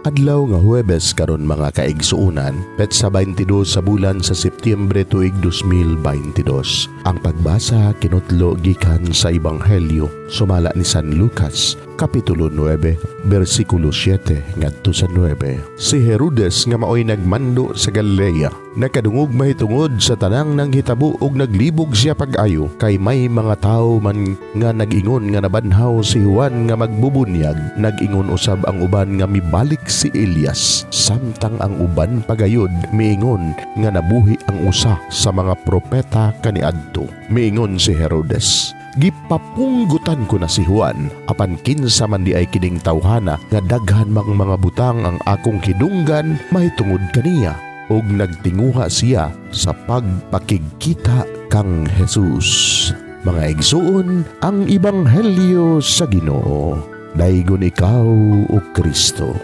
Adlaw nga Huwebes karon, mga kaigsuonan, petsa 22 sa bulan sa Setyembre, tuig 2022. Ang pagbasa kinutlo gikan sa Ebanghelyo sumala ni San Lucas, Kapitulo 9, bersikulo 7 ngadto sa 9. Si Herodes nga maoy nagmando sa Galilea, nakadungog mahitungod sa tanang nanghitabo ug naglibog siya pag-ayo kay may mga tawo man nga nag-ingon nga nabanhaw si Juan nga magbubunyag. Nag-ingon usab ang uban nga mibalik si Elias, samtang ang uban pagayod miingon nga nabuhi ang usa sa mga propeta kaniadto. Miingon si Herodes, "Gipapunggutan ko na si Juan, apan kinsa man diay kining tawhana nga daghan mang mga butang ang akong hidunggan mahitungod kaniya?" Ug nagtinguha siya sa pagpakigkita kang Jesus. Mga igsuon, ang ebanghelyo sa Ginoo. Daygon ikaw, o Kristo.